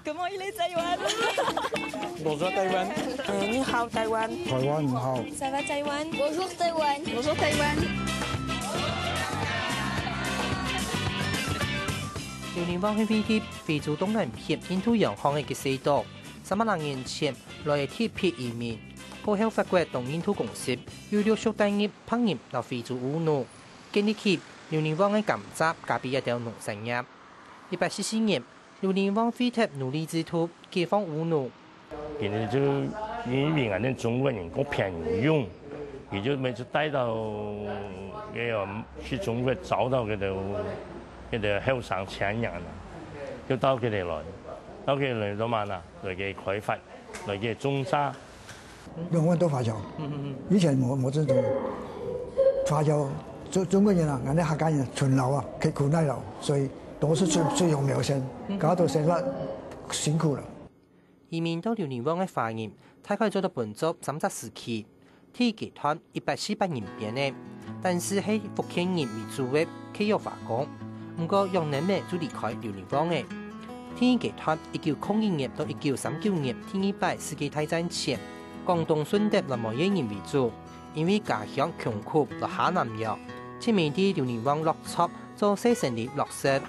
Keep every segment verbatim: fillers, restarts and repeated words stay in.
Comment il est, Taïwan? Bonjour Taïwan. 呃，你好，台湾。台湾你好。Ça va, Taïwan? Bonjour, Taïwan. Bonjour, Taïwan. 榴槤王係位在非洲東南片印度洋項个一个細島。三百零年前，來个第一批移民，過後法國同印度公司有陸續帶入白人到非洲務農，建立起榴槤王个甘蔗、咖啡這兜農產業。一八四四年，榴槤王會忒奴隸制度，解放務農。佢等就因為𠊎等中國人過便宜用，佢就每次帶到該个去中國招到該兜該兜後生青年啊，就到該兜來，到該兜來做麼个呢？來該開發，來該種茶。 兩萬多華僑，以前無無這種華僑，中中國人啊，𠊎等客家人勤勞啊，刻苦耐勞，所以都係最最有名先，搞到生活辛苦了。移民到榴槤王个華人，大概做到本族三隻時期。第一階段一八四八年編个，但係係福建人為主个契約華工，毋過楊乃武就離開榴槤王了。第二階段一九空一年到一九三九年第二擺世界大戰前， 廣東順德來梅縣人為主，因為家鄉窮苦來下南洋，盡尾在榴槤王落腳做細生理落實。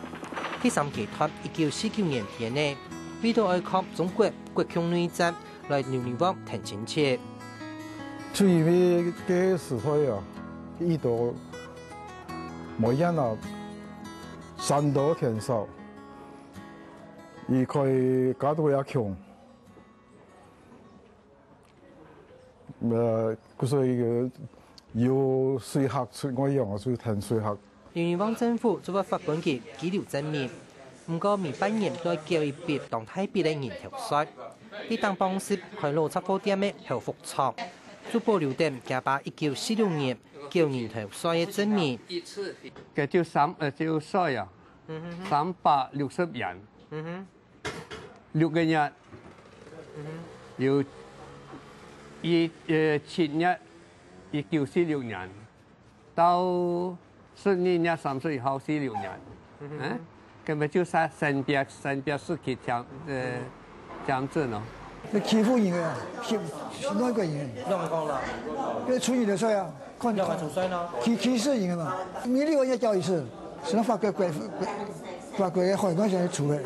第三階段一九四九年編个，為著愛抗中國國共內戰來榴槤王跈親戚。就因為該時代啊，遇到梅縣啊，山多田少，佢可以搞到也窮。 呃，故所以个有水客出外洋啊，就跈水客。榴槤王政府就會發分佢居留證明，毋過每半年都愛繳一筆當大筆个人頭稅。在當傍時開老雜貨店个侯福昌，就保留等厥爸一九四六年繳人頭稅个證明。該就三呃就稅啊，三百六十元。 六個月，有一呃七月，一九四六年，到十二月三十一號四六年，嗯，該麼就三三百三百四十天，呃，天數咯。該欺負人个，欺外國人，亂講啦，該催人个稅啊，看你看，欺欺負人个嘛，你六個月繳一次，係法國國法國个海關先出个。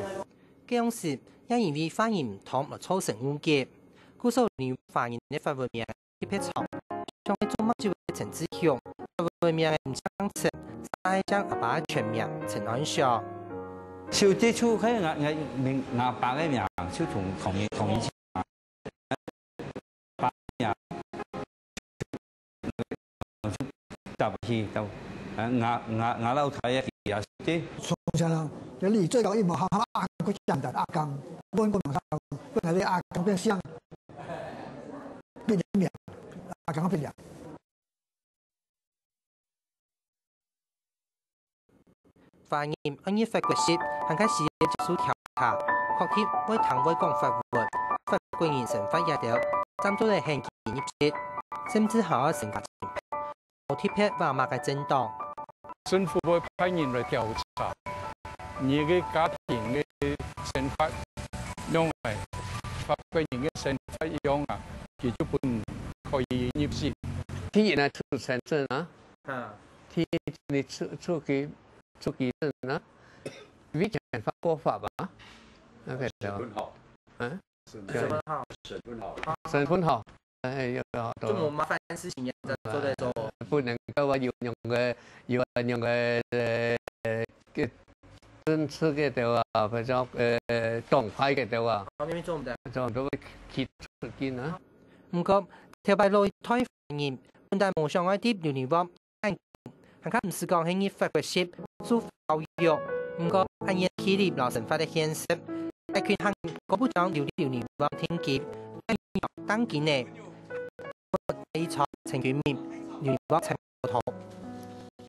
該央時也因為話音毋通來造成誤解，故所榴槤華人个法文名特別長，像係做麼个个陳志雄，法文名毋姓陳，係姓阿爸个全名陳安祥。就這就係𠊎𠊎名𠊎爸个名，就同同一同一姓。 打去到，啊，𠊎𠊎𠊎老弟也也是。從前啊，這裡最高一毛，喊喊阿公，佢講的阿公，問過問下，問下這阿公變姓，變名，阿公變名。 華人愛入法國籍，還較需要接受調查，確定會聽會講法文，法國人生活這兜，正做得喊佢入籍，甚至還愛身家清白，無特別話麼个政黨。政府會派人來調查你个家庭个生活，仰仔法國人个生活一樣啊，佢就分可以入籍。第一呢，出生證啊。 啊。第一，你出出去出去證啊，以前法國法吧？那個叫，身份號。啊？身份號。身份號。哎，有有，這麼麻煩事情也在做在做。不能夠啊，有用个有用个呃个政策个對吧？比較呃黨派个對吧？方面做毋得。這種都會起出劲啊。毋過，頭擺老一代人 本來無想愛在榴槤王，還較毋使講係入法國籍，做教育，毋過恁樣體力摎生活个現實，帶佢行過不將榴槤王定居，但當今呢，第一場陳君明榴槤王陳國通。